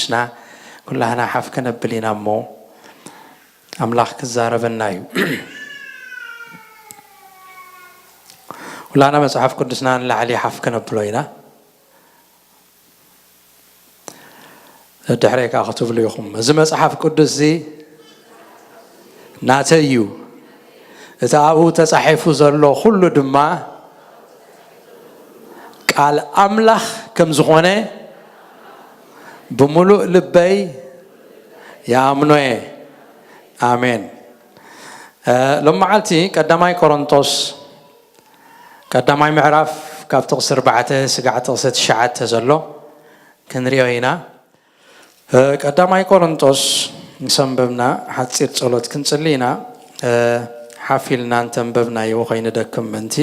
ቅዱስና ኩላህና ሓፍ ከነብል ኢና እሞ ኣምላኽ ክዛረበና እዩ። ኩላህና መጽሓፍ ቅዱስና ንላዕሊ ሓፍ ከነብሎ ኢና። ድሕረይ ከኣ ክትብሉ ኢኹም፣ "እዚ መጽሓፍ ቅዱስ እዚ ናተይ እዩ፣ እቲ ኣብኡ ተጻሒፉ ዘሎ ኩሉ ድማ ቃል ኣምላኽ ከም ዝኾነ ብምሉእ ልበይ ይኣምኖ እየ። ኣሜን።" እ፣ ሎም መዓልቲ ቀዳማይ ቆሮንቶስ ቀዳማይ ምዕራፍ ካብ ጥቕሲ ኣርባዕተ ስጋዕ ጥቕሲ ትሽዓተ ዘሎ ክንሪኦ ኢና። እ፣ ቀዳማይ ቆሮንቶስ ምስ ኣንበብና ሓጺር ጸሎት ክንጽሊ ኢና። እ፣ ሓፍ ኢልና እንተንበብናዮ ከይንደክም ምእንቲ።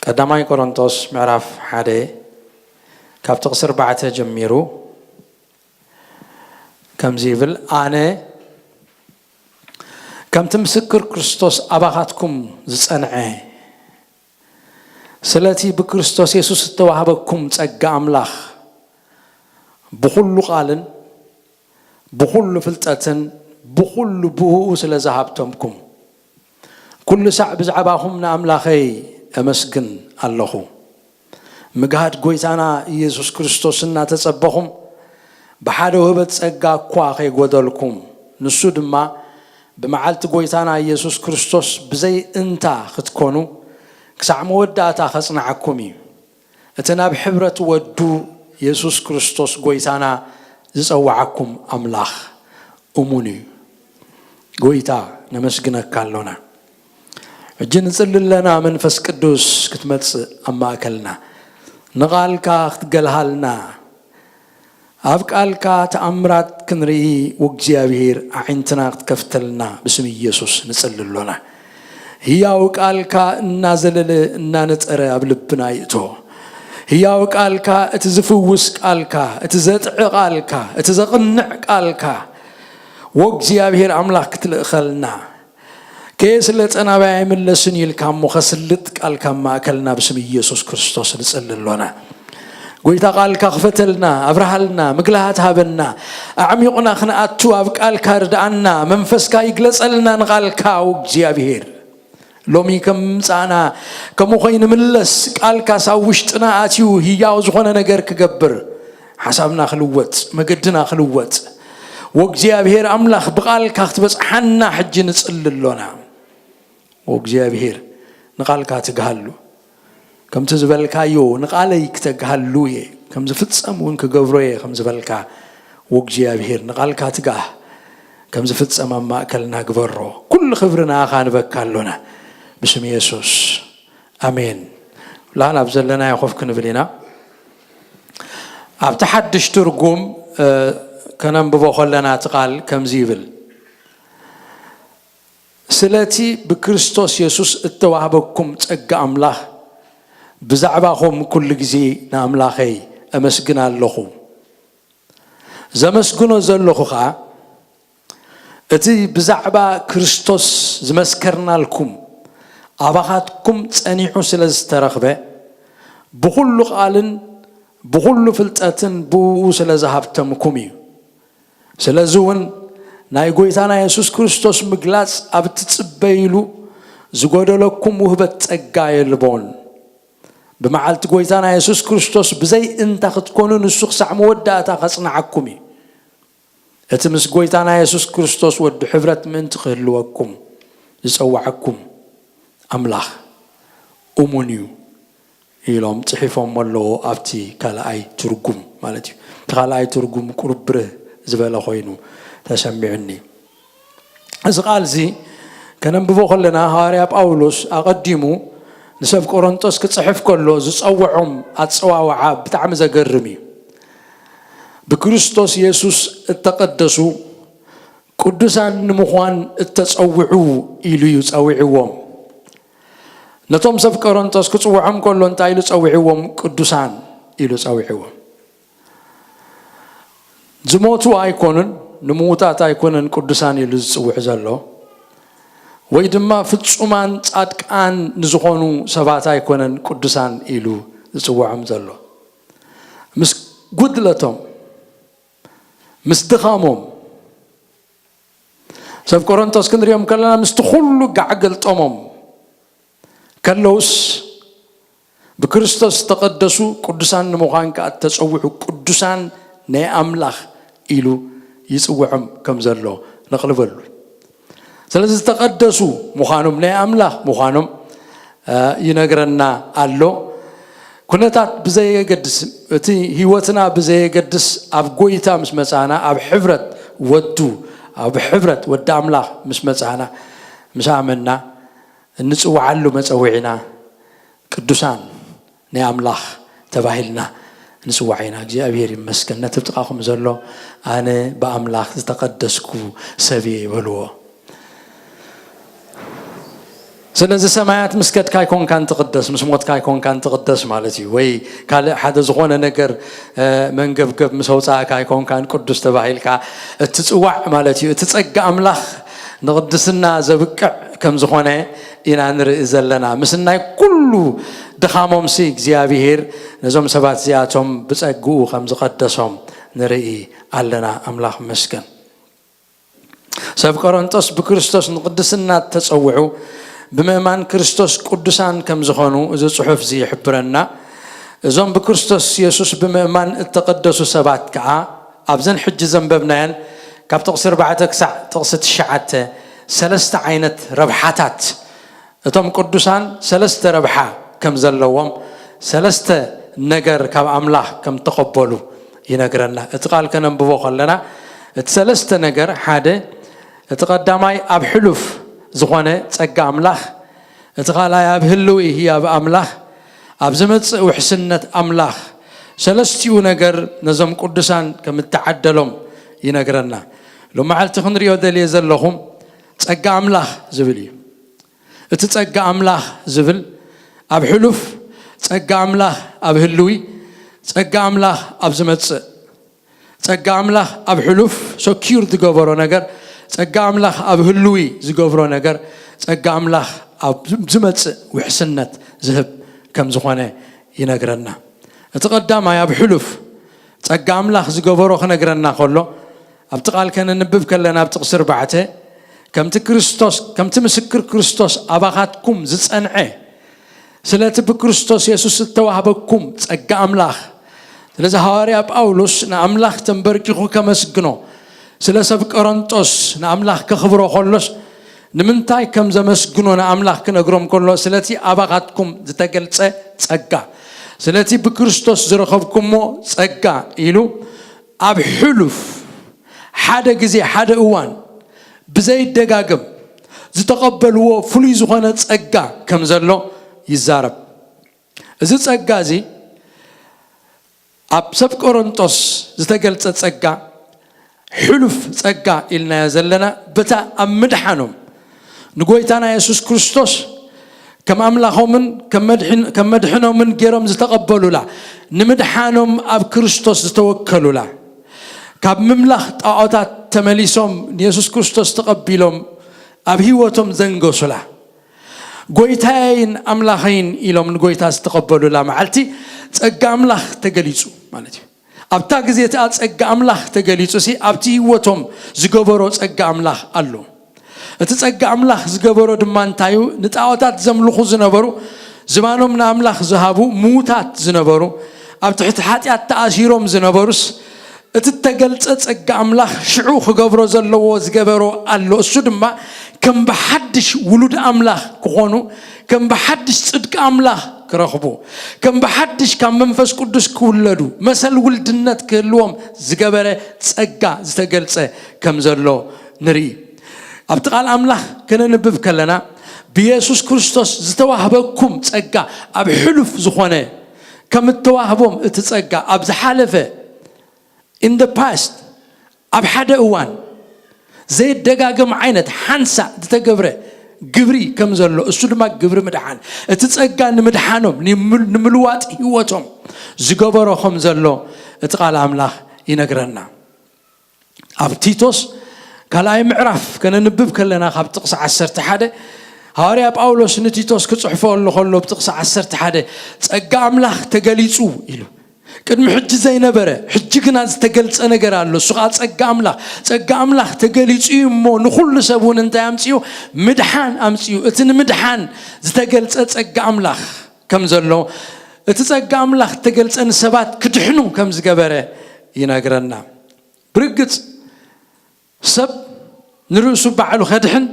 ቀዳማይ ቆሮንቶስ ምዕራፍ ሓደ ካብ ጥቕሲ ኣርባዕተ ጀሚሩ ከምዚ ይብል፣ ኣነ ከምቲ ምስክር ክርስቶስ ኣባኻትኩም ዝጸንዐ፣ ስለቲ ብክርስቶስ የሱስ እተዋህበኩም ጸጋ ኣምላኽ ብኹሉ ቃልን ብኹሉ ፍልጠትን ብኹሉ ብእኡ ስለ ዝሃብተምኩም፣ ኩሉ ሳዕ ብዛዕባኹም ንኣምላኸይ እመስግን ኣለኹ። ምግሃድ ጐይታና ኢየሱስ ክርስቶስ እናተጸበኹም፣ ብሓደ ውህበት ጸጋ እኳ ከይጐደልኩም፣ ንሱ ድማ ብመዓልቲ ጐይታና ኢየሱስ ክርስቶስ ብዘይ እንታ ክትኮኑ፣ ክሳዕ መወዳእታ ኸጽንዓኩም እዩ። እቲ ናብ ሕብረት ወዱ የሱስ ክርስቶስ ጐይታና ዝጸውዓኩም ኣምላኽ እሙን እዩ። ጐይታ ነመስግነካ ኣሎና። ሕጂ ንጽሊ ኣለና፣ መንፈስ ቅዱስ ክትመጽእ ኣብ ማእከልና፣ ንቓልካ ክትገልሃልና፣ ኣብ ቃልካ ተኣምራት ክንርኢ፣ ወእግዚኣብሄር ኣዒንትና ክትከፍተልና ብስም ኢየሱስ ንጽሊ ኣሎና። ህያው ቃልካ እናዘለለ እናነጠረ ኣብ ልብና ይእቶ። ህያው ቃልካ፣ እቲ ዝፍውስ ቃልካ፣ እቲ ዘጥዒ ቃልካ፣ እቲ ዘቕንዕ ቃልካ፣ ወእግዚኣብሄር ኣምላኽ ክትልእኸልና፣ ከየስለጠ ናባይ ኣይምለስን ኢልካ እሞ፣ ከስልጥ ቃልካ ኣብ ማእከልና ብስም ኢየሱስ ክርስቶስ ንጽሊ ኣሎና። ጐይታ፣ ቃልካ ክፈተልና፣ ኣብርሃልና፣ ምግላሃት ሃበና፣ ኣዕሚቑና ክንኣቱ ኣብ ቃልካ ርድኣና፣ መንፈስካ ይግለጸልና ንቓልካ፣ ወእግዚኣብሄር። ሎሚ ከም ምምጻእና ከምኡ ኸይንምለስ፣ ቃልካስ ኣብ ውሽጥና ኣትዩ ህያው ዝኾነ ነገር ክገብር፣ ሓሳብና ክልወጥ፣ መገድና ክልወጥ፣ ወእግዚኣብሄር ኣምላኽ ብቓልካ ክትበጽሓና ሕጂ ንጽሊ ኣሎና። ወእግዚኣብሄር ንቓልካ ትግሃሉ። ከምቲ ዝበልካዮ ንቓለይ ክተግሃሉ እየ፣ ከም ዝፍጸም እውን ክገብሮ እየ ከም ዝበልካ፣ ወእግዚኣብሄር ንቓልካ ትጋህ፣ ከም ዝፍጸም ኣብ ማእከልና ግበሮ። ኩሉ ክብሪ ንኣኻ ንበካ ኣሎና፣ ብስም የሱስ፣ ኣሜን። ኩላህና ኣብ ዘለናዮ ኮፍ ክንብል ኢና። ኣብቲ ሓድሽ ትርጉም፣ እ፣ ከነንብቦ ከለና እቲ ቃል ከምዚ ይብል፣ ስለቲ ብክርስቶስ የሱስ እተዋህበኩም ጸጋ ኣምላኽ ብዛዕባኹም ኩሉ ግዜ ንኣምላኸይ ኣመስግን ኣለኹ። ዘመስግኖ ዘለኹ ኸኣ፣ እቲ ብዛዕባ ክርስቶስ ዝመስከርናልኩም ኣባኻትኩም ጸኒዑ ስለ ዝተረኽበ፣ ብኹሉ ቃልን ብኹሉ ፍልጠትን ብእኡ ስለ ዝሃብተምኩም እዩ። ስለዚ እውን ናይ ጐይታና የሱስ ክርስቶስ ምግላጽ ኣብ እትጽበይሉ ዝጎደለኩም ውህበት ጸጋ የልቦን። ብመዓልቲ ጐይታና የሱስ ክርስቶስ ብዘይ እንታ ክትኮኑ ንሱ ክሳዕ መወዳእታ ከጽንዓኩም እዩ። እቲ ምስ ጐይታና የሱስ ክርስቶስ ወዲ ሕብረት ምእንቲ ክህልወኩም ዝጸውዓኩም ኣምላኽ እሙን እዩ። ኢሎም ጽሒፎሞ ኣለዉ ኣብቲ ካልኣይ ትርጉም ማለት እዩ። እቲ ካልኣይ ትርጉም ቁሩብ ብርህ ዝበለ ኮይኑ ተሰሚዑኒ። እዚ ቃል እዚ ከነንብቦ ከለና ሃዋርያ ጳውሎስ ኣቐዲሙ ንሰብ ቆሮንጦስ ክጽሕፍ ከሎ ዝጸውዖም ኣጸዋውዓ ብጣዕሚ ዘገርም እዩ። ብክርስቶስ የሱስ እተቐደሱ ቅዱሳን ንምዃን እተጸውዑ ኢሉ እዩ ጸዊዕዎም። ነቶም ሰብ ቆሮንጦስ ክጽውዖም ከሎ እንታይ ኢሉ ጸዊዕዎም? ቅዱሳን ኢሉ ጸዊዕዎም። ዝሞቱ ኣይኮኑን፣ ንምዉታት ኣይኮነን ቅዱሳን ኢሉ ዝጽውዕ ዘሎ፣ ወይ ድማ ፍጹማን ጻድቃን ንዝኾኑ ሰባት ኣይኮነን ቅዱሳን ኢሉ ዝጽውዖም ዘሎ። ምስ ጉድለቶም ምስ ድኻሞም፣ ሰብ ቆሮንቶስ ክንሪኦም ከለና ምስቲ ኩሉ ጋዕ ገልጠሞም ከለውስ፣ ብክርስቶስ ዝተቐደሱ ቅዱሳን ንምዃን ከኣ እተጸውዑ ቅዱሳን ናይ ኣምላኽ ኢሉ ይጽውዖም ከም ዘሎ ነቕልበሉ። ስለዚ ዝተቐደሱ ምዃኖም፣ ናይ ኣምላኽ ምዃኖም ይነግረና ኣሎ። ኩነታት ብዘየገድስ፣ እቲ ህይወትና ብዘየገድስ፣ ኣብ ጎይታ ምስ መጻና፣ ኣብ ሕብረት ወዱ፣ ኣብ ሕብረት ወዲ ኣምላኽ ምስ መጻና፣ ምስ ኣመና፣ እንጽውዓሉ መጸውዒና ቅዱሳን ናይ ኣምላኽ ተባሂልና ንጽዋዕ ኢና። እግዚኣብሔር ይመስገን። ነቲ ጥቓኹም ዘሎ ኣነ ብኣምላኽ ዝተቐደስኩ ሰብ እየ ይበልዎ። ስለዚ ሰማያት ምስ ከድካ ኣይኮንካን ትቕደስ፣ ምስ ሞትካ ኣይኮንካን ትቕደስ ማለት እዩ። ወይ ካልእ ሓደ ዝኾነ ነገር መንገብገብ ምስ ኣውጻእካ ኣይኮንካን ቅዱስ ተባሂልካ እትጽዋዕ ማለት እዩ። እቲ ጸጋ ኣምላኽ ንቕድስና ዘብቅዕ ከም ዝኾነ ኢና ንርኢ ዘለና። ምስናይ ኩሉ ድኻሞምሲ እግዚኣብሔር ነዞም ሰባት እዚኣቶም ብጸግኡ ከም ዝቐደሶም ንርኢ ኣለና። ኣምላኽ መስገን። ሰብ ቆሮንጦስ ብክርስቶስ ንቕድስና እተጸውዑ ብምእማን ክርስቶስ ቅዱሳን ከም ዝኾኑ እዚ ጽሑፍ እዚ ይሕብረና። እዞም ብክርስቶስ የሱስ ብምእማን እተቐደሱ ሰባት ከኣ ኣብዘን ሕጂ ዘንበብናየን ካብ ጥቕሲ ኣርባዕተ ክሳዕ ጥቕሲ ትሽዓተ ሰለስተ ዓይነት ረብሓታት እቶም ቅዱሳን ሰለስተ ረብሓ ከም ዘለዎም፣ ሰለስተ ነገር ካብ ኣምላኽ ከም ተቐበሉ ይነግረና። እቲ ቃል ከነንብቦ ከለና፣ እቲ ሰለስተ ነገር፣ ሓደ፣ እቲ ቀዳማይ ኣብ ሕሉፍ ዝኾነ ጸጋ ኣምላኽ፣ እቲ ካልኣይ ኣብ ህልዊ ህያብ ኣምላኽ፣ ኣብ ዝመጽእ ውሕስነት ኣምላኽ፣ ሰለስቲኡ ነገር ነዞም ቅዱሳን ከም እተዓደሎም ይነግረና። ሎማዓልቲ ክንሪኦ ደልየ ዘለኹም ጸጋ ኣምላኽ ዝብል እዩ። እቲ ጸጋ ኣምላኽ ዝብል ኣብ ሕሉፍ፣ ጸጋ ኣምላኽ ኣብ ህልዊ፣ ጸጋ ኣምላኽ ኣብ ዝመጽእ። ጸጋ ኣምላኽ ኣብ ሕሉፍ ሰኪር ዝገበሮ ነገር፣ ጸጋ ኣምላኽ ኣብ ህልዊ ዝገብሮ ነገር፣ ጸጋ ኣምላኽ ኣብ ዝመጽእ ውሕስነት ዝህብ ከም ዝኾነ ይነግረና። እቲ ቀዳማይ ኣብ ሕሉፍ ጸጋ ኣምላኽ ዝገበሮ ክነግረና ከሎ፣ ኣብቲ ቃል ከነንብብ ከለና ኣብ ጥቕሲ ኣርባዕተ፣ ከምቲ ክርስቶስ፣ ከምቲ ምስክር ክርስቶስ ኣባኻትኩም ዝጸንዐ፣ ስለቲ ብክርስቶስ የሱስ እተዋህበኩም ጸጋ ኣምላኽ። ስለዚ ሃዋርያ ጳውሎስ ንኣምላኽ ተንበርኪኹ ከመስግኖ፣ ስለ ሰብ ቆሮንጦስ ንኣምላኽ ከኽብሮ ከሎስ፣ ንምንታይ ከም ዘመስግኖ ንኣምላኽ ክነግሮም ከሎ፣ ስለቲ ኣባኻትኩም ዝተገልጸ ጸጋ፣ ስለቲ ብክርስቶስ ዝረኸብኩሞ ጸጋ ኢሉ ኣብ ሕሉፍ ሓደ ግዜ ሓደ እዋን ብዘይደጋገም ዝተቐበልዎ ፍሉይ ዝኾነ ጸጋ ከም ዘሎ ይዛረብ። እዚ ጸጋ እዚ ኣብ ሰብ ቆሮንጦስ ዝተገልጸ ጸጋ፣ ሕሉፍ ጸጋ ኢልናዮ ዘለና፣ በታ ኣብ ምድሓኖም ንጎይታና የሱስ ክርስቶስ ከም ኣምላኾምን ከም መድሕን-፣ ከም መድሕኖምን ገይሮም ዝተቐበሉላ፣ ንምድሓኖም ኣብ ክርስቶስ ዝተወከሉላ፣ ካብ ምምላኽ ጣዖታት ተመሊሶም ንየሱስ ክርስቶስ ተቐቢሎም ኣብ ህይወቶም ዘንገሱላ፣ ጎይታየይን ኣምላኸይን ኢሎም ንጎይታ ዝተቐበሉላ መዓልቲ ጸጋ ኣምላኽ ተገሊጹ ማለት እዩ። ኣብታ ግዜ እቲኣ ጸጋ ኣምላኽ ተገሊጹ ሲ ኣብቲ ህይወቶም ዝገበሮ ጸጋ ኣምላኽ ኣሎ። እቲ ጸጋ ኣምላኽ ዝገበሮ ድማ እንታይ እዩ? ንጣዖታት ዘምልኹ ዝነበሩ፣ ዝባኖም ንኣምላኽ ዝሃቡ፣ ምዉታት ዝነበሩ፣ ኣብ ትሕቲ ሓጢኣት ተኣሲሮም ዝነበሩስ፣ እቲ እተገልጸ ጸጋ ኣምላኽ ሽዑ ክገብሮ ዘለዎ ዝገበሮ ኣሎ። እሱ ድማ ከም ብሓድሽ ውሉድ ኣምላኽ ክኾኑ፣ ከም ብሓድሽ ጽድቂ ኣምላኽ ክረኽቡ፣ ከም ብሓድሽ ካብ መንፈስ ቅዱስ ክውለዱ፣ መሰል ውልድነት ክህልዎም ዝገበረ ጸጋ ዝተገልጸ ከም ዘሎ ንርኢ። ኣብቲ ቃል ኣምላኽ ከነንብብ ከለና፣ ብየሱስ ክርስቶስ ዝተዋህበኩም ጸጋ ኣብ ሕሉፍ ዝኾነ ከም እተዋህቦም እቲ ጸጋ ኣብ ዝሓለፈ፣ in the past፣ ኣብ ሓደ እዋን ዘይደጋገም ዓይነት ሓንሳእ ዝተገብረ ግብሪ ከም ዘሎ፣ እሱ ድማ ግብሪ ምድሓን፣ እቲ ጸጋ ንምድሓኖም፣ ንምል-፣ ንምልዋጥ ህይወቶም ዝገበሮ ከም ዘሎ እቲ ቃል ኣምላኽ ይነግረና። ኣብ ቲቶስ ካልኣይ ምዕራፍ ከነንብብ ከለና፣ ካብ ጥቕሲ ዓሰርተ ሓደ፣ ሃዋርያ ጳውሎስ ንቲቶስ ክጽሕፎ ኣሎ ከሎ፣ ኣብ ጥቕሲ ዓሰርተ ሓደ፣ "ጸጋ ኣምላኽ ተገሊጹ" ኢሉ፣ ቅድሚ ሕጂ ዘይነበረ፣ ሕጂ ግና ዝተገልጸ ነገር ኣሎ። እሱ ኸዓ ጸጋ ኣምላኽ። ጸጋ ኣምላኽ ተገሊጹ እዩ እሞ፣ ንኹሉ ሰብ እውን እንታይ ኣምጺኡ? ምድሓን ኣምጺኡ። እቲ ንምድሓን ዝተገልጸ ጸጋ ኣምላኽ ከም ዘሎ፣ እቲ ጸጋ ኣምላኽ ተገልጸ ንሰባት ክድሕኑ ከም ዝገበረ ይነግረና። ብርግጽ ሰብ ንርእሱ ባዕሉ ከድሕን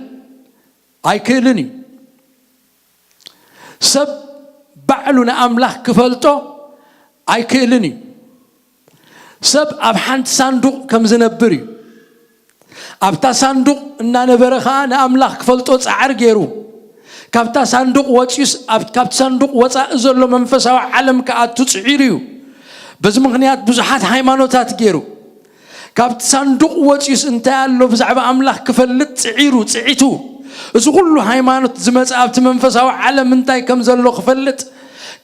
ኣይክእልን እዩ። ሰብ ባዕሉ ንኣምላኽ ክፈልጦ ኣይክእልን እዩ። ሰብ ኣብ ሓንቲ ሳንዱቕ ከም ዝነብር እዩ። ኣብታ ሳንዱቕ እናነበረ ኸዓ ንኣምላኽ ክፈልጦ ጻዕር ገይሩ፣ ካብታ ሳንዱቕ ወጺኡስ ኣብ-፣ ካብቲ ሳንዱቕ ወጻኢ ዘሎ መንፈሳዊ ዓለም ክኣቱ ጽዒሩ እዩ። በዚ ምኽንያት ብዙሓት ሃይማኖታት ገይሩ። ካብቲ ሳንዱቕ ወጺኡስ እንታይ ኣሎ ብዛዕባ ኣምላኽ ክፈልጥ ጽዒሩ፣ ጽዒቱ። እዚ ኩሉ ሃይማኖት ዝመጸ ኣብቲ መንፈሳዊ ዓለም እንታይ ከም ዘሎ ክፈልጥ፣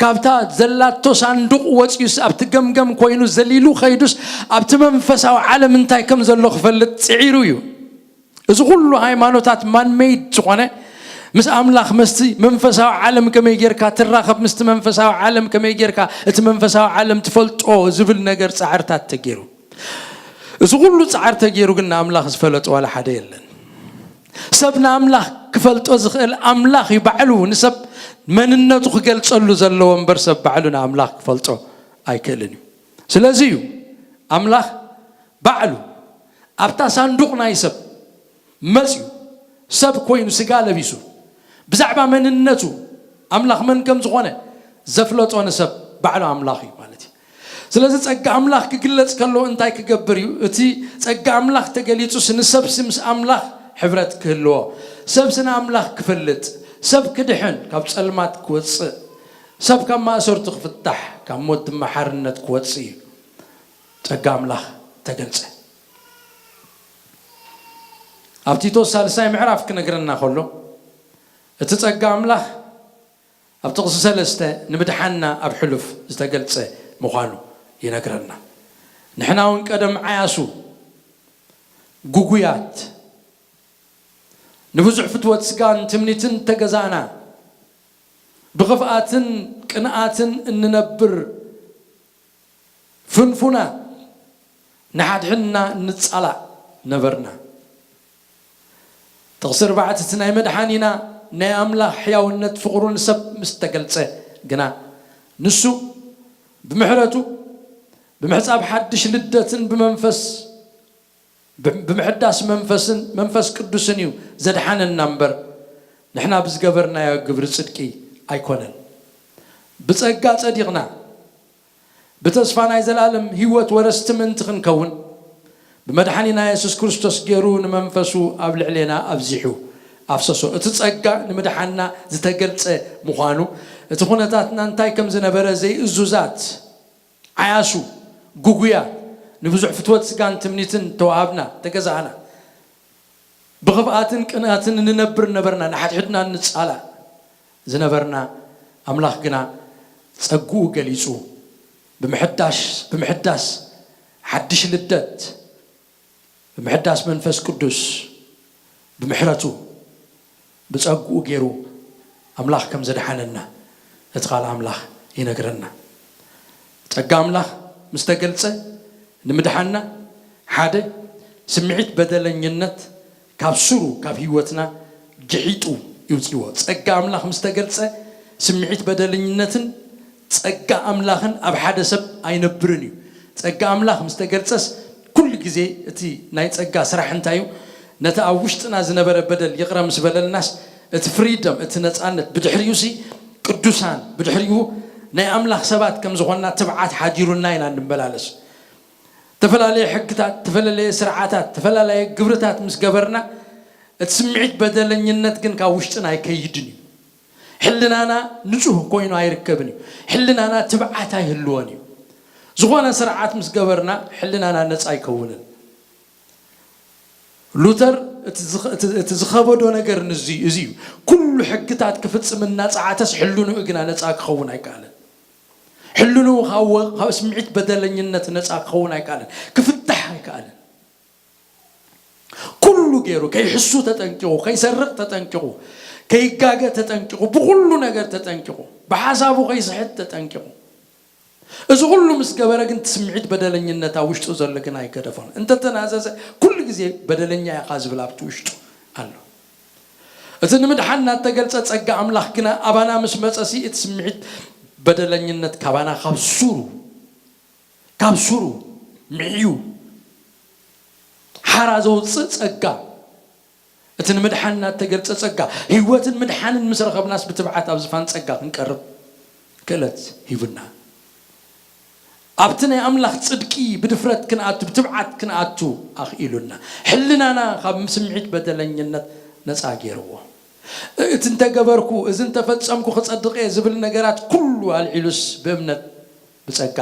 ካብታ ዘላቶ ሳንዱቕ ወጺኡስ ኣብቲ ገምገም ኮይኑ ዘሊሉ ኸይዱስ ኣብቲ መንፈሳዊ ዓለም እንታይ ከም ዘሎ ክፈልጥ ጽዒሩ እዩ። እዚ ኩሉ ሃይማኖታት ማንመይድ ዝኾነ ምስ ኣምላኽ መስቲ መንፈሳዊ ዓለም ከመይ ጌርካ ትራኸብ፣ ምስቲ መንፈሳዊ ዓለም ከመይ ጌርካ እቲ መንፈሳዊ ዓለም ትፈልጦ ዝብል ነገር ጻዕርታት ተገይሩ። እዚ ኩሉ ጻዕር ተገይሩ ግን ንኣምላኽ ዝፈለጦ ዋላ ሓደ የለን። ሰብ ንኣምላኽ ክፈልጦ ዝኽእል ኣምላኽ እዩ ባዕሉ ንሰብ መንነቱ ክገልጸሉ ዘለዎ እምበር ሰብ ባዕሉ ንኣምላኽ ክፈልጦ ኣይክእልን እዩ። ስለዚ እዩ ኣምላኽ ባዕሉ ኣብታ ሳንዱቕ ናይ ሰብ መጽዩ፣ ሰብ ኮይኑ ስጋ ለቢሱ፣ ብዛዕባ መንነቱ ኣምላኽ መን ከም ዝኾነ ዘፍለጦ ንሰብ ባዕሉ ኣምላኽ እዩ ማለት እዩ። ስለዚ ጸጋ ኣምላኽ ክግለጽ ከሎ እንታይ ክገብር እዩ? እቲ ጸጋ ኣምላኽ ተገሊጹስ ንሰብሲ ምስ ኣምላኽ ሕብረት ክህልዎ፣ ሰብሲ ንኣምላኽ ክፈልጥ፣ ሰብ ክድሕን፣ ካብ ጸልማት ክወጽእ፣ ሰብ ካብ ማእሰርቱ ክፍታሕ፣ ካብ ሞት ድማ ሓርነት ክወጽእ እዩ። ጸጋ ኣምላኽ ተገልጸ። ኣብ ቲቶስ ሳልሳይ ምዕራፍ ክነግረና ከሎ፣ እቲ ጸጋ ኣምላኽ ኣብ ጥቕሲ ሰለስተ ንምድሓንና ኣብ ሕሉፍ ዝተገልጸ ምዃኑ ይነግረና። ንሕና እውን ቀደም ዓያሱ፣ ጉጉያት፣ ንብዙሕ ፍትወት ስጋን ትምኒትን ተገዛእና፣ ብኽፍኣትን ቅንኣትን እንነብር ፍንፉናት፣ ንሓድሕድና እንጻላእ ነበርና። ጥቕሲ ኣርባዕተ፣ እቲ ናይ መድሓኒና ናይ ኣምላኽ ሕያውነት ፍቕሩ ንሰብ ምስ ተገልጸ ግና፣ ንሱ ብምሕረቱ ብምሕጻብ ሓድሽ ልደትን ብመንፈስ ብ-፣ ብምሕዳስ መንፈስን መንፈስ ቅዱስን እዩ ዘድሓነና እምበር፣ ንሕና ብዝገበርናዮ ግብሪ ጽድቂ ኣይኮነን። ብጸጋ ጸዲቕና፣ ብተስፋ ናይ ዘለኣለም ህይወት ወረስቲ ምእንቲ ክንከውን፣ ብመድሓኒና የሱስ ክርስቶስ ገይሩ ንመንፈሱ ኣብ ልዕሌና ኣብዚሑ ኣፍሰሶ። እቲ ጸጋ ንምድሓንና ዝተገልጸ ምዃኑ፣ እቲ ኩነታትና እንታይ ከም ዝነበረ ዘይእዙዛት፣ ዓያሱ፣ ጉጉያት፣ ንብዙሕ ፍትወት ስጋን ትምኒትን ተዋሃብና፣ ተገዛእና። ብኽፍኣትን ቅንኣትን እንነብር ነበርና፣ ንሓድሕድና እንጻላእ ዝነበርና፣ ኣምላኽ ግና ጸግኡ ገሊጹ፣ ብምሕዳሽ-፣ ብምሕዳስ ሓድሽ ልደት፣ ብምሕዳስ መንፈስ ቅዱስ፣ ብምሕረቱ፣ ብጸግኡ ገይሩ ኣምላኽ ከም ዘድሓነና እቲ ቃል ኣምላኽ ይነግረና። ጸጋ ኣምላኽ ምስ ተገልጸ ንምድሓንና፣ ሓደ፣ ስምዒት በደለኝነት ካብ ስሩ፣ ካብ ህይወትና ግሒጡ ይውጽእዎ። ጸጋ ኣምላኽ ምስ ተገልጸ፣ ስምዒት በደለኝነትን ጸጋ ኣምላኽን ኣብ ሓደ ሰብ ኣይነብርን እዩ። ጸጋ ኣምላኽ ምስ ተገልጸስ፣ ኩሉ ግዜ እቲ ናይ ጸጋ ስራሕ እንታይ እዩ? ነቲ ኣብ ውሽጥና ዝነበረ በደል ይቕረ ምስ በለልናስ፣ እቲ ፍሪደም፣ እቲ ነጻነት፣ ብድሕሪኡ ሲ ቅዱሳን፣ ብድሕሪኡ ናይ ኣምላኽ ሰባት ከም ዝኾንና ትብዓት ሓዲሩና ኢና እንመላለስ። ተፈላለየ ሕግታት፣ ተፈላለየ ስርዓታት፣ ተፈላለየ ግብርታት ምስ ገበርና፣ እቲ ስምዒት በደለኝነት ግን ካብ ውሽጥና ኣይከይድን እዩ። ሕልናና ንጹህ ኮይኑ ኣይርከብን እዩ። ሕልናና ትብዓት ኣይህልዎን እዩ። ዝኾነ ስርዓት ምስ ገበርና፣ ሕልናና ነጻ ኣይከውንን። ሉተር እቲ ዝኸ-፣ እቲ፣ እቲ ዝኸበዶ ነገር ንዚ-፣ እዚ እዩ። ኩሉ ሕግታት ክፍጽም እናጸዓተስ፣ ሕልንኡ ግና ነጻ ክኸውን ኣይከኣለን። ሕልንኡ ካብ ወ-፣ ካብ ስምዒት በደለኝነት ነጻ ክኸውን ኣይከኣለን። ክፍታሕ ኣይከኣለን። ኩሉ ገይሩ፣ ከይሕሱ ተጠንቂቑ፣ ከይሰርቕ ተጠንቂቑ፣ ከይጋገ ተጠንቂቑ፣ ብኹሉ ነገር ተጠንቂቑ፣ ብሓሳቡ ከይስሕት ተጠንቂቑ። እዚ ኩሉ ምስ ገበረ ግን እቲ ስምዒት በደለኝነት ኣብ ውሽጡ ዘሎ ግን ኣይገደፎን። እንተተናዘዘ ኩሉ ግዜ በደለኛ ኢኻ ዝብል ኣብቲ ውሽጡ ኣሎ። እቲ ንምድሓንና እተገልጸ ጸጋ ኣምላኽ ግና ኣባና ምስ መጸሲ እቲ ስምዒት በደለኝነት ካባና ካብ ሱሩ ካብ ሱሩ ምዕዩ ሓራ ዘውፅእ ጸጋ፣ እቲ ንምድሓንና እተገልጸ ጸጋ፣ ህይወትን ምድሓንን ምስ ረኸብናስ ብትብዓት ኣብ ዝፋን ጸጋ ክንቀርብ ክእለት ሂቡና። ኣብቲ ናይ ኣምላኽ ጽድቂ ብድፍረት ክንኣቱ፣ ብትብዓት ክንኣቱ ኣኽኢሉና። ሕልናና ካብ ስምዒት በደለኝነት ነጻ ገይርዎ። እቲ እንተገበርኩ፣ እዚ እንተፈጸምኩ ክጸድቕ እየ ዝብል ነገራት ኩሉ ኣልዒሉስ ብእምነት ብጸጋ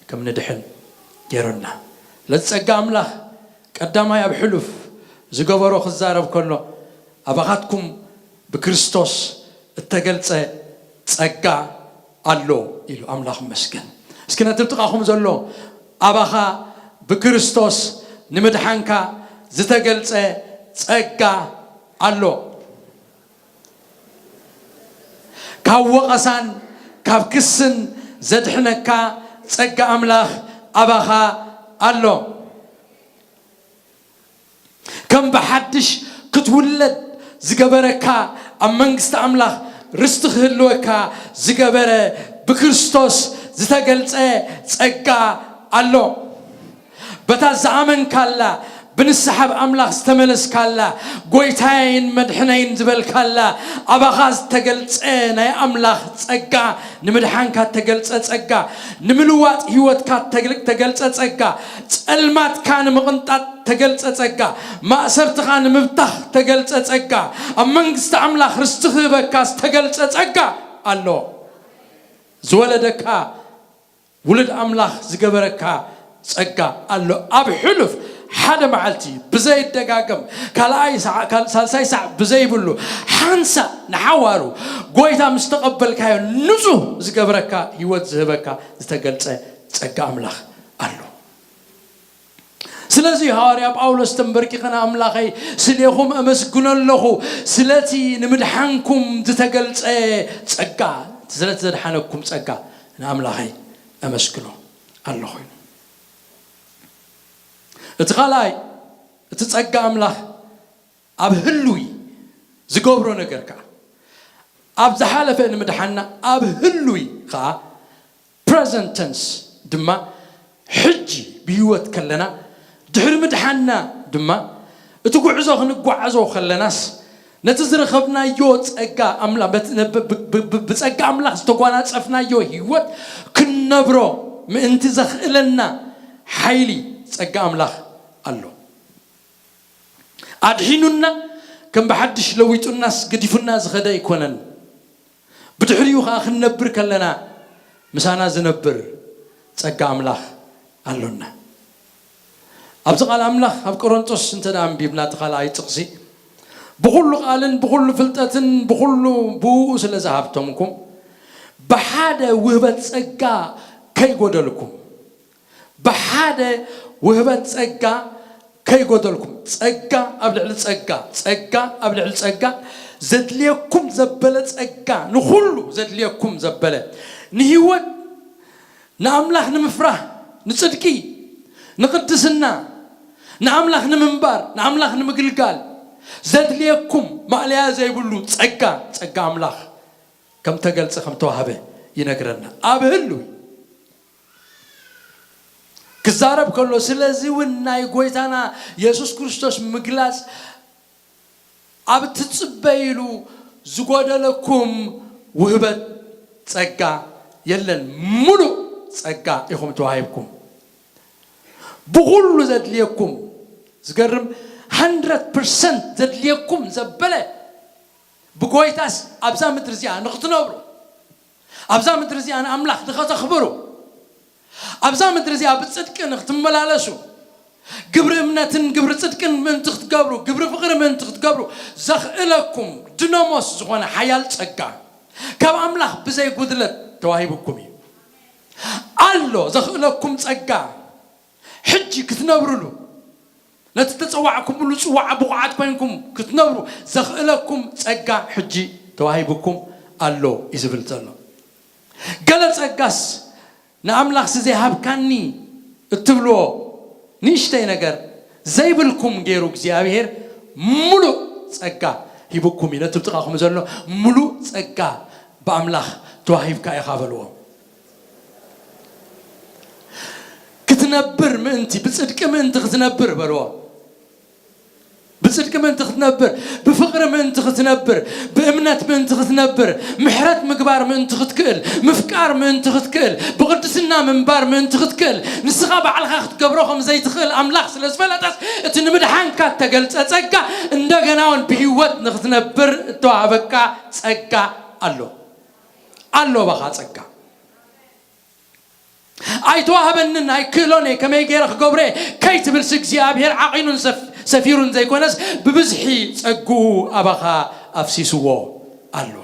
ከም ንድሕን ገይሩና። ለዚ ጸጋ ኣምላኽ ቀዳማይ ኣብ ሕሉፍ ዝገበሮ ክዛረብ ከሎ፣ ኣባኻትኩም ብክርስቶስ እተገልጸ ጸጋ ኣሎ ኢሉ። ኣምላኽ ይመስገን። እስኪ ነቲ ጥቓኹም ዘሎ ኣባኻ ብክርስቶስ ንምድሓንካ ዝተገልጸ ጸጋ ኣሎ። ካብ ወቐሳን ካብ ክስን ዘድሕነካ ጸጋ ኣምላኽ ኣባኻ ኣሎ። ከም ብሓድሽ ክትውለድ ዝገበረካ፣ ኣብ መንግስቲ ኣምላኽ ርስቲ ክህልወካ ዝገበረ ብክርስቶስ ዝተገልጸ ጸጋ ኣሎ። በታ ዝኣመንካላ፣ ብንስሓ ኣብ ኣምላኽ ዝተመለስካላ፣ ጎይታየይን መድሕነይን ዝበልካላ፣ ኣባኻ ዝተገልጸ ናይ ኣምላኽ ጸጋ፣ ንምድሓንካ እተገልጸ ጸጋ፣ ንምልዋጥ ህይወትካ እተግል-፣ እተገልጸ ጸጋ፣ ጸልማትካ ንምቕንጣጥ እተገልጸ ጸጋ፣ ማእሰርትኻ ንምብታኽ እተገልጸ ጸጋ፣ ኣብ መንግስቲ ኣምላኽ ርስቲ ክህበካ ዝተገልጸ ጸጋ ኣሎ። ዝወለደካ ውሉድ ኣምላኽ ዝገበረካ ጸጋ ኣሎ። ኣብ ሕሉፍ ሓደ መዓልቲ ብዘይደጋገም፣ ካልኣይ ሳዕ፣ ካል-፣ ሳልሳይ ሳዕ ብዘይብሉ፣ ሓንሳእ ንሓዋሩ ጎይታ ምስ ተቐበልካዮ፣ ንጹህ ዝገብረካ፣ ህይወት ዝህበካ ዝተገልጸ ጸጋ ኣምላኽ ኣሎ። ስለዚ ሃዋርያ ጳውሎስ፣ "ተንበርኪኸ ንኣምላኸይ ስሌኹም ኣመስግኖ ኣለኹ፣ ስለቲ ንምድሓንኩም ዝተገልጸ ጸጋ፣ ስለቲ ዘድሓነኩም ጸጋ ንኣምላኸይ ኣመስግኖ ኣለኹ" ኢሉ። እቲ ካልኣይ፣ እቲ ጸጋ ኣምላኽ ኣብ ህሉይ ዝገብሮ ነገር ከኣ፣ ኣብ ዝሓለፈ ንምድሓንና፣ ኣብ ህሉይ ከኣ፣ ፕረዘንት ተንስ፣ ድማ ሕጂ ብህይወት ከለና፣ ድሕሪ ምድሓንና ድማ፣ እቲ ጉዕዞ ክንጓዓዞ ከለናስ፣ ነቲ ዝረኸብናዮ ጸጋ ኣምላ-፣ በት-፣ ብ-፣ ብ-፣ ብ-፣ ብ-፣ ብጸጋ ኣምላኽ ዝተጓናጸፍናዮ ህይወት ክንነብሮ ምእንቲ ዘኽእለና ሓይሊ ጸጋ ኣምላኽ ኣሎ። ኣድሒኑና፣ ከም ብሓድሽ ለዊጡናስ ገዲፉና ዝኸደ ኣይኮነን። ብድሕሪኡ ኸኣ ክንነብር ከለና፣ ምሳና ዝነብር ጸጋ ኣምላኽ ኣሎና። ኣብዚ ቃል ኣምላኽ ኣብ ቆሮንቶስ እንተ ደኣ ኣንቢብና፣ እቲ ካልኣይ ጥቕሲ፣ "ብኹሉ ቃልን ብኹሉ ፍልጠትን ብኹሉ ብእኡ ስለ ዝሃብተምኩም፣ ብሓደ ውህበት ጸጋ ከይጎደልኩም፣ ብሓደ ውህበት ጸጋ ከይጎደልኩም"፣ ጸጋ ኣብ ልዕሊ ጸጋ፣ ጸጋ ኣብ ልዕሊ ጸጋ፣ ዘድልየኩም ዘበለ ጸጋ፣ ንኹሉ ዘድልየኩም ዘበለ፣ ንህይወት፣ ንኣምላኽ ንምፍራህ፣ ንጽድቂ፣ ንቕድስና፣ ንኣምላኽ ንምንባር፣ ንኣምላኽ ንምግልጋል ዘድልየኩም ማእለያ ዘይብሉ ጸጋ፣ ጸጋ ኣምላኽ ከም ተገልጸ፣ ከም ተዋህበ ይነግረና። ኣብ ህሉይ ክዛረብ ከሎ፣ ስለዚ እውን ናይ ጎይታና የሱስ ክርስቶስ ምግላጽ ኣብ ትጽበይሉ ዝጎደለኩም ውህበት ጸጋ የለን። ምሉእ ጸጋ ኢኹም ተዋሂብኩም። ብኹሉ ዘድልየኩም፣ ዝገርም፣ ሃንድረድ ፐርሰንት ዘድልየኩም ዘበለ ብጎይታስ ኣብዛ ምድሪ እዚኣ ንኽትነብሩ፣ ኣብዛ ምድሪ እዚኣ ንኣምላኽ ንኸተኽብሩ፣ ኣብዛ ምድሪ እዚኣ ብጽድቂ ንኽትመላለሱ፣ ግብሪ እምነትን ግብሪ ጽድቅን ምእንቲ ክትገብሩ፣ ግብሪ ፍቕሪ ምእንቲ ክትገብሩ ዘኽእለኩም ድነሞስ ዝኾነ ሓያል ጸጋ ካብ ኣምላኽ ብዘይ ጉድለት ተዋሂቡኩም እዩ። ኣሎ ዘኽእለኩም ጸጋ፣ ሕጂ ክትነብሩሉ፣ ነቲ ተጸዋዕኩምሉ ጽዋዕ ብቑዓት ኮይንኩም ክትነብሩ ዘኽእለኩም ጸጋ ሕጂ ተዋሂቡኩም ኣሎ እዩ ዝብል ዘሎ። ገለ ጸጋስ ንኣምላኽሲ ዘይሃብካኒ እትብልዎ ንእሽተይ ነገር ዘይብልኩም ገይሩ እግዚኣብሔር ምሉእ ጸጋ ሂብኩም እዩ። ነቲ ብጥቓኹም ዘሎ ምሉእ ጸጋ ብኣምላኽ ተዋሂብካ ኢኻ በልዎ። ክትነብር ምእንቲ፣ ብጽድቂ ምእንቲ ክትነብር በልዎ። ብጽድቂ ምእንቲ ክትነብር፣ ብፍቕሪ ምእንቲ ክትነብር፣ ብእምነት ምእንቲ ክትነብር፣ ምሕረት ምግባር ምእንቲ ክትክእል፣ ምፍቃር ምእንቲ ክትክእል፣ ብቕድስና ምንባር ምእንቲ ክትክእል፣ ንስኻ ባዕልኻ ክትገብሮ ከም ዘይትኽእል ኣምላኽ ስለ ዝፈለጠስ፣ እቲ ንምድሓንካ እተገልጸ ጸጋ እንደገና እውን ብህይወት ንኽትነብር እተዋህበካ ጸጋ ኣሎ። ኣሎ ባኻ ጸጋ። ኣይተዋህበንን፣ ኣይክእሎን እየ፣ ከመይ ገይረ ክገብሮ እየ ከይትብልሲ እግዚኣብሔር ዓቒኑን ሰፍ-፣ ሰፊሩን ዘይኮነስ ብብዝሒ ጸግኡ ኣባኻ ኣፍሲስዎ ኣሎ።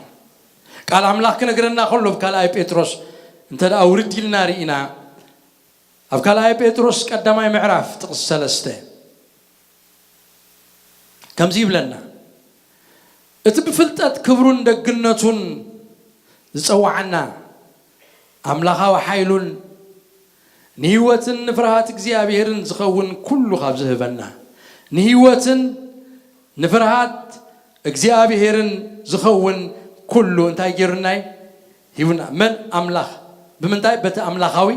ቃል ኣምላኽ ክነግረና ከሎ ኣብ ካልኣይ ጴጥሮስ እንተ ደኣ ውርድ ኢልና ርኢና፣ ኣብ ካልኣይ ጴጥሮስ ቀዳማይ ምዕራፍ ጥቕሲ ሰለስተ ከምዚ ይብለና፣ እቲ ብፍልጠት ክብሩን ደግነቱን ዝጸውዓና ኣምላኻዊ ሓይሉን ንህይወትን ንፍርሃት እግዚኣብሔርን ዝኸውን ኩሉ ካብ ዝህበና፣ ንህይወትን ንፍርሃት እግዚኣብሔርን ዝኸውን ኩሉ እንታይ ገይሩና እዩ? ሂቡና። መን? ኣምላኽ። ብምንታይ? በቲ ኣምላኻዊ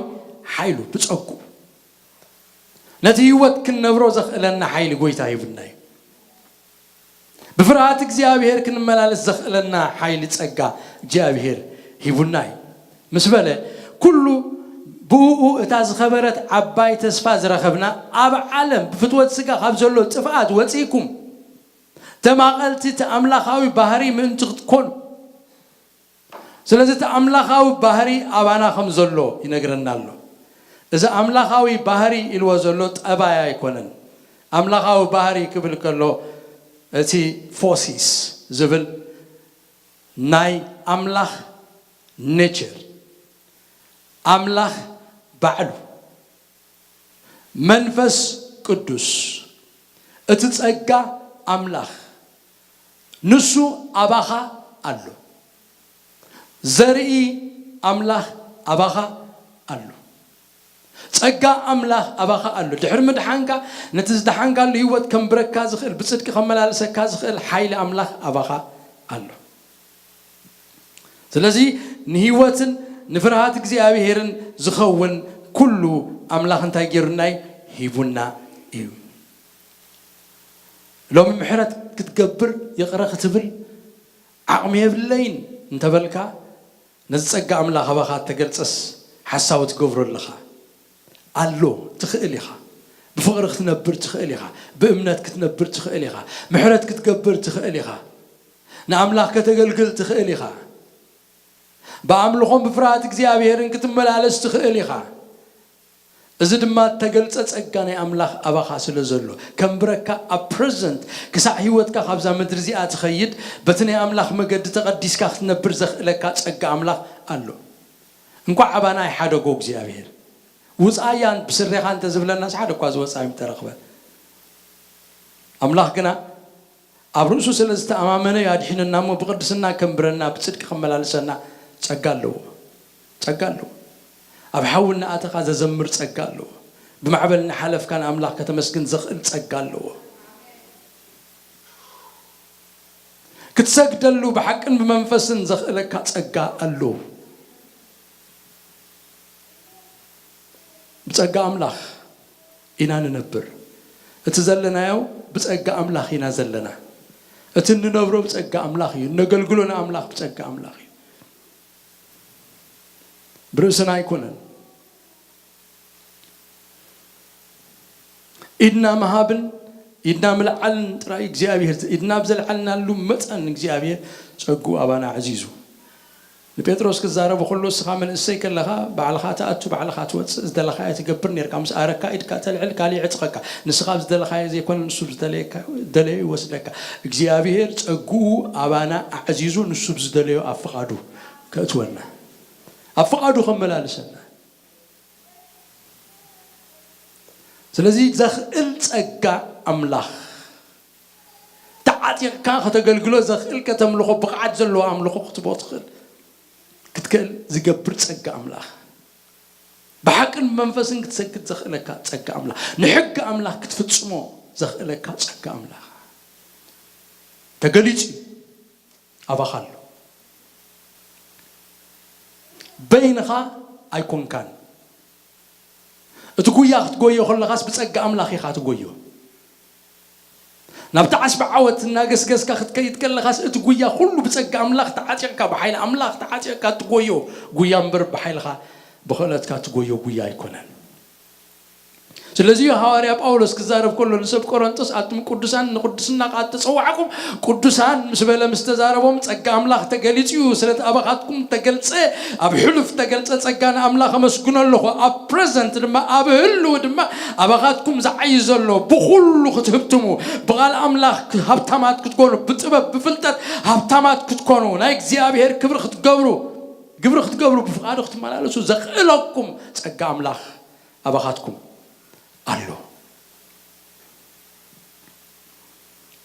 ሓይሉ፣ ብጸጉ። ነቲ ህይወት ክንነብሮ ዘኽእለና ሓይሊ ጎይታ ሂቡና እዩ። ብፍርሃት እግዚኣብሔር ክንመላለስ ዘኽእለና ሓይሊ ጸጋ እግዚኣብሔር ሂቡና እዩ። ምስ በለ፣ ኩሉ ብእኡ እታ ዝኸበረት ዓባይ ተስፋ ዝረኸብና፣ ኣብ ዓለም ብፍትወት ስጋ ካብ ዘሎ ጥፍኣት ወጺእኩም፣ ተማቐልቲ እቲ ኣምላኻዊ ባህሪ ምእንቲ ክትኮኑ። ስለዚ እቲ ኣምላኻዊ ባህሪ ኣባና ከም ዘሎ ይነግረና ኣሎ። እዚ ኣምላኻዊ ባህሪ ኢልዎ ዘሎ ጠባይ ኣይኮነን። ኣምላኻዊ ባህሪ ክብል ከሎ እቲ ፎሲስ ዝብል ናይ ኣምላኽ ኔቸር፣ ኣምላኽ ባዕሉ፣ መንፈስ ቅዱስ፣ እቲ ጸጋ ኣምላኽ ንሱ ኣባኻ ኣሎ። ዘርኢ ኣምላኽ ኣባኻ ኣሎ። ጸጋ ኣምላኽ ኣባኻ ኣሎ። ድሕሪ ምድሓንካ፣ ነቲ ዝደሓንካሉ ህይወት ከንብረካ ዝኽእል፣ ብጽድቂ ከመላልሰካ ዝኽእል ሓይሊ ኣምላኽ ኣባኻ ኣሎ። ስለዚ ንህይወትን ንፍርሃት እግዚኣብሔርን ዝኸውን ኩሉ ኣምላኽ እንታይ ገይሩና እዩ? ሂቡና እዩ። ሎሚ ምሕረት ክትገብር፣ ይቕረ ክትብል ዓቕሚ የብለይን እንተበልካ፣ ነዚ ጸጋ ኣምላኽ ኣባኻ እተገልጸስ ሓሳዊ ትገብሮ ኣለኻ። ኣሎ፣ ትኽእል ኢኻ። ብፍቕሪ ክትነብር ትኽእል ኢኻ። ብእምነት ክትነብር ትኽእል ኢኻ። ምሕረት ክትገብር ትኽእል ኢኻ። ንኣምላኽ ከተገልግል ትኽእል ኢኻ። ብኣምልኾን ብፍርሃት እግዚኣብሔርን ክትመላለስ ትኽእል ኢኻ። እዚ ድማ እተገልጸ ጸጋ ናይ ኣምላኽ ኣባኻ ስለ ዘሎ፣ ከንብረካ ኣብ ፕረዘንት ክሳዕ ህይወትካ ካብዛ ምድሪ እዚኣ ትኸይድ፣ በቲ ናይ ኣምላኽ መገዲ ተቐዲስካ ክትነብር ዘኽእለካ ጸጋ ኣምላኽ ኣሎ። እንኳዕ ኣባና ኣይሓደጎ እግዚኣብሔር። ውጻእያ ብስሬኻ እንተ ዝብለናስ ሓደ እኳ ዝወጻ ኣይምተረኽበ። ኣምላኽ ግና ኣብ ርእሱ ስለ ዝተኣማመነ እዩ ኣድሒኑና እሞ፣ ብቕድስና ከንብረና፣ ብጽድቂ ከመላልሰና ጸጋ ኣለዎ። ጸጋ ኣለዎ። ኣብ ሓዊ እናኣተኻ ዘዘምር ጸጋ ኣለዎ። ብማዕበል እናሓለፍካ ንኣምላኽ ከተመስግን ዘኽእል ጸጋ ኣለዎ። ክትሰግደሉ ብሓቅን ብመንፈስን ዘኽእለካ ጸጋ ኣለዎ። ብጸጋ ኣምላኽ ኢና ንነብር። እቲ ዘለናዮ ብጸጋ ኣምላኽ ኢና ዘለና። እቲ እንነብሮ ብጸጋ ኣምላኽ እዩ። እነገልግሎ ንኣምላኽ ብጸጋ ኣምላኽ እዩ። ብርእስና ኣይኮነን። ኢድና ምሃብን ኢድና ምልዓልን ጥራይ እግዚኣብሔር፣ ኢድና ኣብ ዘልዓልናሉ መጠን እግዚኣብሔር ጸግኡ ኣባና ኣዕዚዙ። ንጴጥሮስ ክዛረቦ ከሎ፣ እስኻ መንእሰይ ከለኻ ባዕልኻ ትኣቱ፣ ባዕልኻ ትወጽእ፣ ዝደለኻዮ ትገብር ኔርካ። ምስ ኣረካ ኢድካ ተልዕል፣ ካልእ ይዕጽቐካ። ንስኻ ኣብ ዝደለኻዮ ዘይኮነ፣ ንሱ ኣብ ዝደለየካ-፣ ደለዮ ይወስደካ። እግዚኣብሔር ጸግኡ ኣባና ኣዕዚዙ፣ ንሱ ኣብ ዝደለዮ ኣብ ፍቓዱ ከእትወና፣ ኣብ ፍቓዱ ከመላልሰና። ስለዚ ዘኽእል ጸጋ ኣምላኽ፣ ተዓጢቕካ ከተገልግሎ ዘኽእል፣ ከተምልኾ ብቕዓት ዘለዎ ኣምልኾ ክትቦ ትኽእል፣ ክትክእል ዝገብር ጸጋ ኣምላኽ። ብሓቅን ብመንፈስን ክትሰግድ ዘኽእለካ ጸጋ ኣምላኽ፣ ንሕጊ ኣምላኽ ክትፍጽሞ ዘኽእለካ ጸጋ ኣምላኽ ተገሊጹ እዩ፣ ኣባኻ ኣሎ። በይንኻ ኣይኮንካን። እቲ ጉያ ክትጎዮ ከለኻስ ብጸጋ ኣምላኽ ኢኻ ትጎዮ። ናብቲ ዓስቢ ዓወት እናገስገስካ ክትከይድ ከለኻስ እቲ ጉያ ኩሉ ብጸጋ ኣምላኽ ተዓጢቕካ፣ ብሓይሊ ኣምላኽ ተዓጢቕካ ትጎዮ ጉያ እምበር ብሓይልኻ ብኽእለትካ ትጎዮ ጉያ ኣይኮነን። ስለዚ እዩ ሃዋርያ ጳውሎስ ክዛረብ ከሎ ንሰብ ቆሮንቶስ ኣቱም ቅዱሳን ንቅድስና ከኣ እተጸዋዕኩም ቅዱሳን ምስ በለ ምስ ተዛረቦም ጸጋ ኣምላኽ ተገሊጹ እዩ። ስለቲ ኣባኻትኩም ተገልጸ ኣብ ሕሉፍ ተገልጸ ጸጋ ንኣምላኽ ኣመስግኖ ኣለኹ። ኣብ ፕረዘንት ድማ ኣብ ህልው ድማ ኣባኻትኩም ዝዓይ ዘሎ ብኹሉ ክትህብትሙ ብቓል ኣምላኽ ሃብታማት ክትኮኑ ብጥበብ ብፍልጠት ሃብታማት ክትኮኑ ናይ እግዚኣብሔር ክብሪ ክትገብሩ ግብሪ ክትገብሩ ብፍቓዱ ክትመላለሱ ዘኽእለኩም ጸጋ ኣምላኽ ኣባኻትኩም ኣሎ።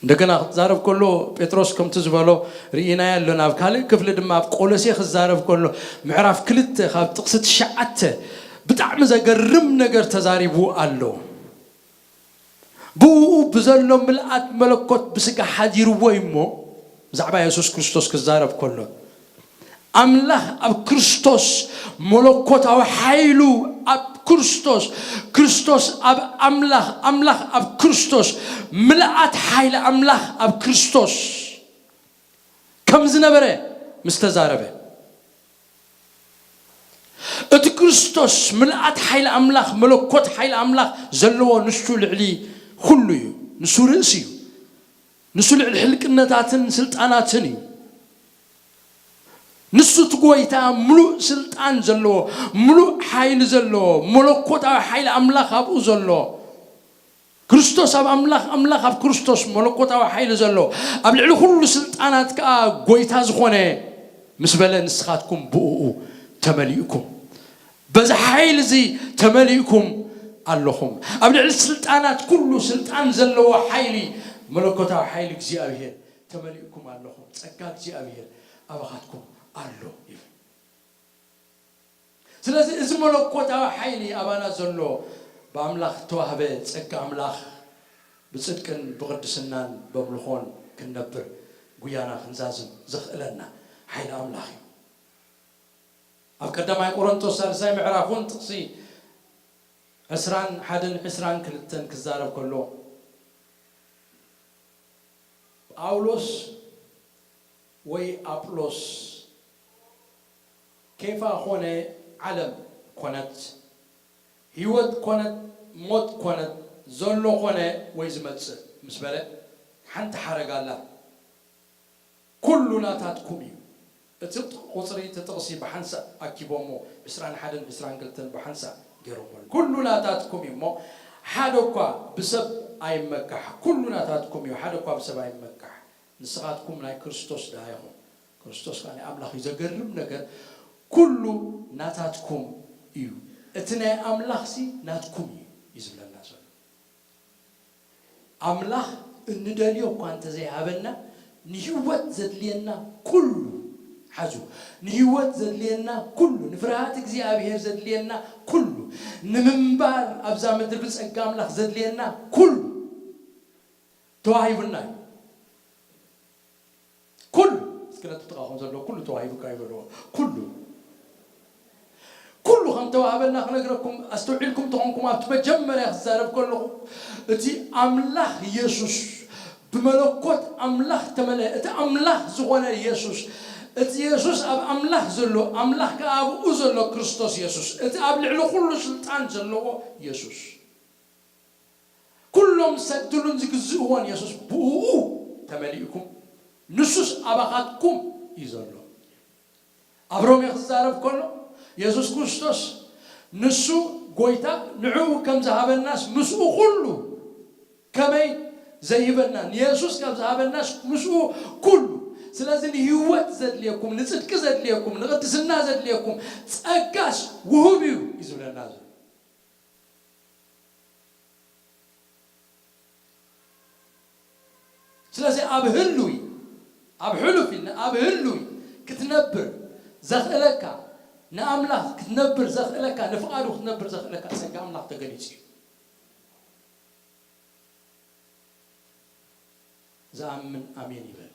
እንደገና ክትዛረብ ከሎ ጴጥሮስ ከምቲ ዝበሎ ርኢናዮ ኣለና። ኣብ ካልእ ክፍሊ ድማ ኣብ ቆሎሴ ክዛረብ ከሎ ምዕራፍ ክልተ ካብ ጥቕሲ ትሽዓተ ብጣዕሚ ዘገርም ነገር ተዛሪቡ ኣሎ። ብእኡ ብዘሎ ምልኣት መለኮት ብስጋ ሓዲርዎ እዩ እሞ ብዛዕባ የሱስ ክርስቶስ ክዛረብ ከሎ ኣምላኽ ኣብ ክርስቶስ መለኮታዊ ሓይሉ ኣብ ክርስቶስ ክርስቶስ ኣብ ኣምላኽ ኣምላኽ ኣብ ክርስቶስ ምልኣት ሓይሊ ኣምላኽ ኣብ ክርስቶስ ከም ዝነበረ ምስ ተዛረበ እቲ ክርስቶስ ምልኣት ሓይሊ ኣምላኽ መለኮት ሓይሊ ኣምላኽ ዘለዎ ንሱ ልዕሊ ኩሉ እዩ። ንሱ ርእሲ እዩ። ንሱ ልዕሊ ሕልቅነታትን ስልጣናትን እዩ። ንሱ እቲ ጎይታ ምሉእ ስልጣን ዘለዎ ምሉእ ሓይሊ ዘለዎ መለኮታዊ ሓይሊ ኣምላኽ ኣብኡ ዘሎ ክርስቶስ ኣብ ኣምላኽ ኣምላኽ ኣብ ክርስቶስ መለኮታዊ ሓይሊ ዘሎ ኣብ ልዕሊ ኩሉ ስልጣናት ከኣ ጎይታ ዝኾነ ምስ በለ ንስኻትኩም ብእኡ ተመሊእኩም በዚ ሓይሊ እዚ ተመሊእኩም ኣለኹም። ኣብ ልዕሊ ስልጣናት ኩሉ ስልጣን ዘለዎ ሓይሊ መለኮታዊ ሓይሊ እግዚኣብሔር ተመሊእኩም ኣለኹም። ጸጋ እግዚኣብሔር ኣባኻትኩም ኣሎ ይብል። ስለዚ እዚ መለኮታዊ ሓይሊ ኣባና ዘሎ ብኣምላኽ ተዋህበ ጸጋ ኣምላኽ ብጽድቅን ብቕድስናን በምልኾን ክንነብር ጉያና ክንዛዝም ዘኽእለና ሓይሊ ኣምላኽ እዩ። ኣብ ቀዳማይ ቆሮንቶስ ሳልሳይ ምዕራፍ እውን ጥቕሲ ዕስራን ሓደን ዕስራን ክልተን ክዛረብ ከሎ ጳውሎስ ወይ ኣጵሎስ ኬፋ ኾነ ዓለም ኮነት ህይወት ኮነት ሞት ኮነት ዘሎ ኾነ ወይ ዝመጽእ ምስ በለ ሓንቲ ሓረግ ኣላ። ኩሉ ናታትኩም እዩ። እቲ ቁፅሪ እቲ ጥቕሲ ብሓንሳእ ኣኪቦሞ ዕስራን ሓደን ዕስራን ክልተን ብሓንሳእ ገይሮሞ ኩሉ ናታትኩም እዩ እሞ ሓደ እኳ ብሰብ ኣይመካሕ ኩሉ ናታትኩም እዩ ሓደ እኳ ብሰብ ኣይመካሕ ንስኻትኩም ናይ ክርስቶስ ድሃ ኢኹም ክርስቶስ ከዓ ናይ ኣምላኽ እዩ ዘገርም ነገር ኩሉ ናታትኩም እዩ እቲ ናይ ኣምላኽሲ ናትኩም እዩ እዩ ዝብለና ዘሎ ኣምላኽ እንደልዮ እኳ እንተዘይሃበና ንህይወት ዘድልየና ኩሉ ሓዙ ንህይወት ዘድልየና ኩሉ ንፍርሃት እግዚኣብሔር ዘድልየና ኩሉ ንምንባር ኣብዛ ምድሪ ብጸጋ ኣምላኽ ዘድልየና ኩሉ ተዋሂቡና እዩ። ኩሉ እስኪ ነቲ ጥቓኹም ዘሎ ኩሉ ተዋሂቡካ ይበልዎ። ኩሉ ኩሉ ከም ተዋህበና ክነግረኩም ኣስተውዒልኩም ተኾንኩም ኣብቲ መጀመርያ ክዛረብ ከለኹ እቲ ኣምላኽ የሱስ ብመለኮት ኣምላኽ ተመለ እቲ ኣምላኽ ዝኾነ የሱስ እቲ የሱስ ኣብ ኣምላኽ ዘሎ ኣምላኽ ከኣ ኣብኡ ዘሎ ክርስቶስ የሱስ እቲ ኣብ ልዕሊ ኩሉ ስልጣን ዘለዎ የሱስ ኩሎም ዝሰግድሉን ዝግዝእዎን የሱስ ብእኡ ተመሊእኩም ንሱስ ኣባኻትኩም እዩ ዘሎ ኣብ ሮሜ ክዛረብ ከሎ የሱስ ክርስቶስ ንሱ ጎይታ ንዕኡ ከም ዝሃበናስ ምስኡ ኩሉ ከመይ ዘይህበና ንየሱስ ከም ዝሃበናስ ምስኡ ኩሉ ስለዚ ንህይወት ዘድልየኩም ንፅድቂ ዘድልየኩም ንቅድስና ዘድልየኩም ፀጋስ ውሁብ እዩ እዩ ዝብለና ዘሎ ስለዚ ኣብ ህሉይ ኣብ ሕሉፍ ኢልና ኣብ ህሉይ ክትነብር ዘኽእለካ ንኣምላኽ ክትነብር ዘኽእለካ፣ ንፍቓዱ ክትነብር ዘኽእለካ ጸጋ ኣምላኽ ተገሊጹ እዩ። ዝኣምን ኣሜን ይበል።